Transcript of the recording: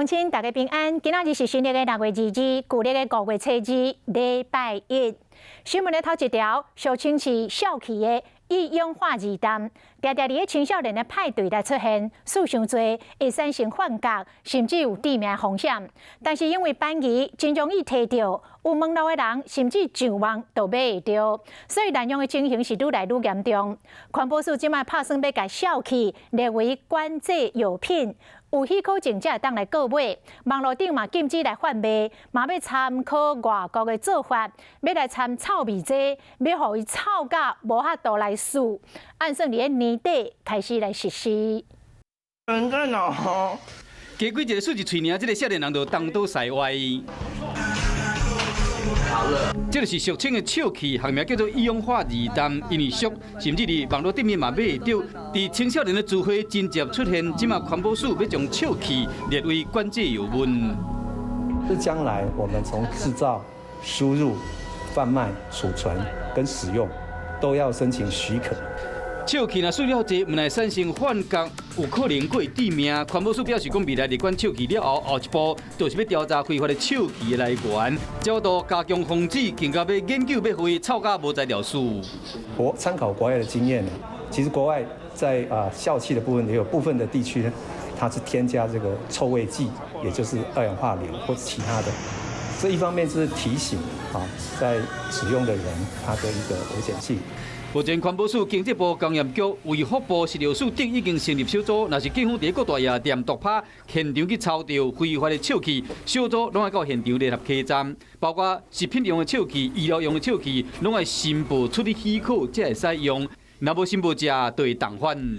親，大家平安。今仔日是新曆的6月22，舊曆的5月初2，禮拜一。新聞的頭一條，俗稱是笑氣的一氧化二氮，常常佇咧青少年的派對來出現，數傷濟會產生幻覺，甚至有致命風險。但是因為便宜，真容易提著，有門路的人甚至上網都買會著，所以濫用的情形是愈來愈嚴重。環保署這擺拍算欲共笑氣列為管制藥品。有許可證才會當來購買，網路頂嘛禁止來販賣，嘛欲參考外國的做法，欲來摻臭味劑，欲予伊臭甲無法度來試，按算佇咧年底開始來實施。人在哪？加幾一个數字喙爾，這个少年人就東倒西歪。這就是俗稱的笑氣，學名叫做一氧化二氮，因為俗，甚至佇網路頂面嘛買會著。佇青少年的聚會真濟出現，這馬環保署欲將笑氣列為管制藥物。是將來我們從製造、輸入、販賣、儲存跟使用都要申請許可。笑氣若試了濟，毋但會產生幻覺，有可能閣會致命。環保署表示講，未來列管笑氣了後，後一步就是欲調查非法的笑氣的來源，角度加強防止，更加欲研究欲予伊臭甲無材料試。我參考國外的經驗，其實國外在笑氣的部分，也有部分的地區呢，它是添加這個臭味劑，也就是二氧化硫或者其他的。這一方面是提醒啊，在使用的人他的一個危險性。目前環保署、經濟部、工業局、衛福部、食藥署等已經成立小組，若是警方佇各大夜店、毒趴現場去抄著非法的笑氣，小組攏愛到現場聯合稽查，包括食品用的笑氣、醫療用的笑氣，攏愛申報出入許可才會使用，若無申報者就會重犯。